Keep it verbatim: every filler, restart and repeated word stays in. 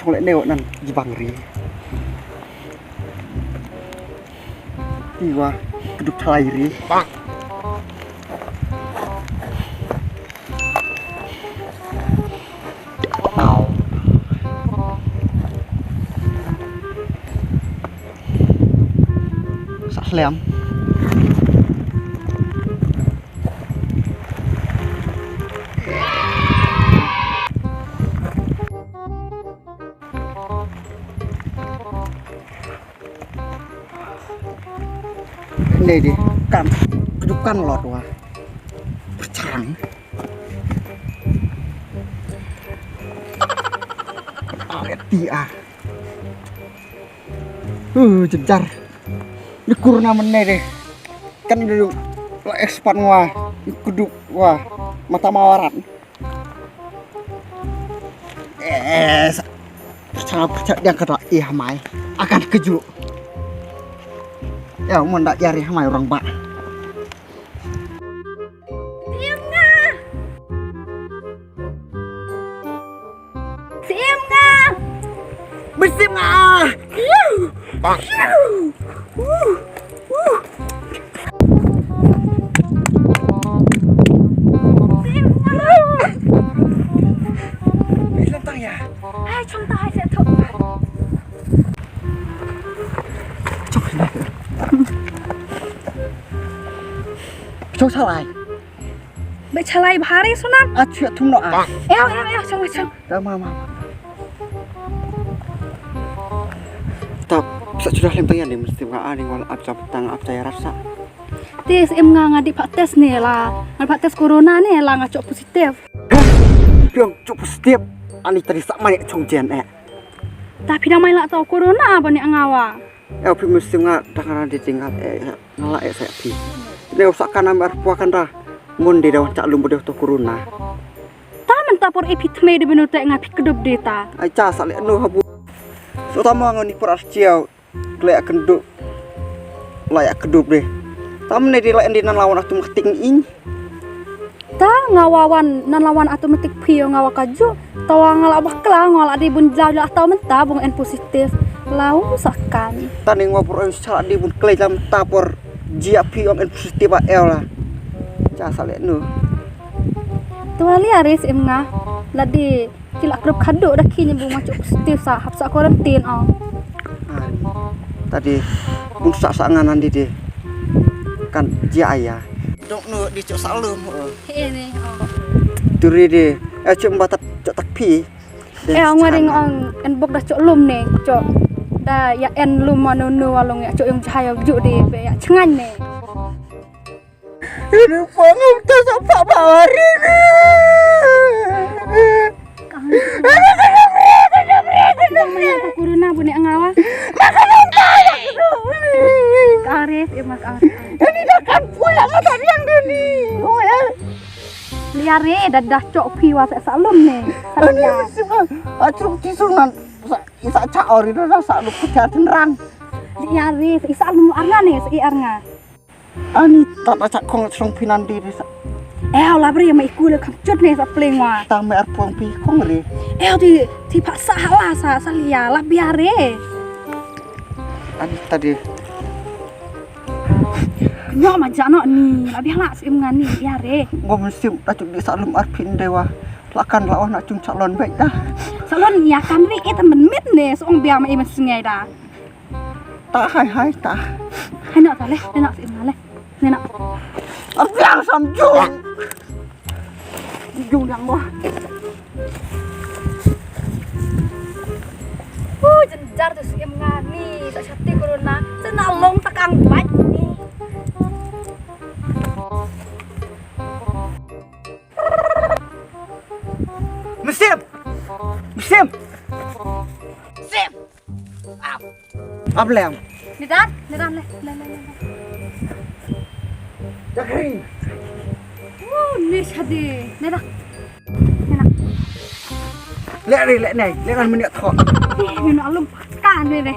Thong leh neu nan jibang ri. Ti wa, kdup thalai ri. Sa slem. Nei di, kan, kedukan lot wa. Percang. Aret ti ah. Uh, jejar. Di kurna menei deh. Kan dulu la expert wa, kedup wa, mata mawarat. Eh, sa-, percaya, percaya dia kata, "Ih, mai. Akan keju." Ya, mun dak jari mai orang ba. Sim nga. Sim nga. Besim nga. Yuh. Yuh. Wuh. Wuh. Sim nga. Bilang tang ya. Hai, chong ta hai se thok. Chok sini. Chok salai. Ba chalai bhari sunam. Achu thum no a. Eo, eo, eo, chong, chong. Ta ma, ma. Ta sa chudah lem tang ya ni mesti nga ani wal ap jam tang ap jaya rasa. Tis em nga nga di pak test ni la. Nga pak test corona ni la nga chok positif. Piang chok positif. Ani tadi sak mani chong jen eh. Tapi dah mai la tau corona ba ni ngawa. Eh, phi mesti nga dah kana di tinggal eh, nga la eh saya phi. Ni usak kana mer pua kan dah. Mun di dah cak lumbu dah tu corona. Ta menta por eh phi tmei di benu te nga phi kedup di ta. Ai cha sa le nu habu. So tama ngoni por archiau. Klek kenduk. Layak kedup deh. Tam ne di layan di nan lawan atum keting ing. Ta ngawa wan nan lawan atum keting pio ngawa kaju. Tawa ngala bakla ngala di bun jauh jauh atau menta bung en positif. Lau sakan. Ta ne ngawa por en sala di bun klek jam ta por jia pio en positif a el la. Cha sale nu. Tuali aris em nga. Ladi Ki la krup khadduh da ki nyembu machu positif sa hap sa quarantine ong. Tadi bun sa sa ngan andi de. Kan jia aya. Dok nu di chok salum. He ni ong. Turi de. Eh chok mbatat chok tak pi. Eh ong waring ong en bok da chok lum ne chok. Da ya en lum manu nu along ya chok yong jahai yong ju de be ya chengan ne. Ini pangam ta sa pa hari ni. Corona bu ni ngawa. Kare, ya mak kare. Ini dah kan pulang apa yang ni. Oh ya. Liare dadah chok piwa sa salum ni. Ini sih acuk tisu nan sa isa cha ori dah sa lu kucha tenran. Liare isa lu arnga ni, si arnga. Ani ta ta chak kong srong pinan di di sa. Eh, la bri ma iku le kam chut ne sa pleng wa. Ta me ar pong pi kong ri. Eh, ti ti pa sa hala sa sa lia la biare. Ani ta di. Nyo ma jano ni la biala sim ngani biare. Ngom sim ta chut di sa lum ar pin de wa. La kan la wa na chung salon bek da. Salon ya kan ri eh ta men mit ne song bia ma i men sngai da. Ta hai hai ta. Hai nak ta le, hai nak sih nak le. Ni nak. Artiang sam jung. Jung dang wah. Uh, jenjar tu sih ngani, tak sati corona. Sana long takang bat ni. Mesim. Mesim. Sim. Ap. Ap lem. Ni dan, ni dan le, le, le, le. Jakri. Oh, ni shadi. Ni dan. Ni dan. Le ri le nei, le kan meni thok. Ih, ni alum kan ni le.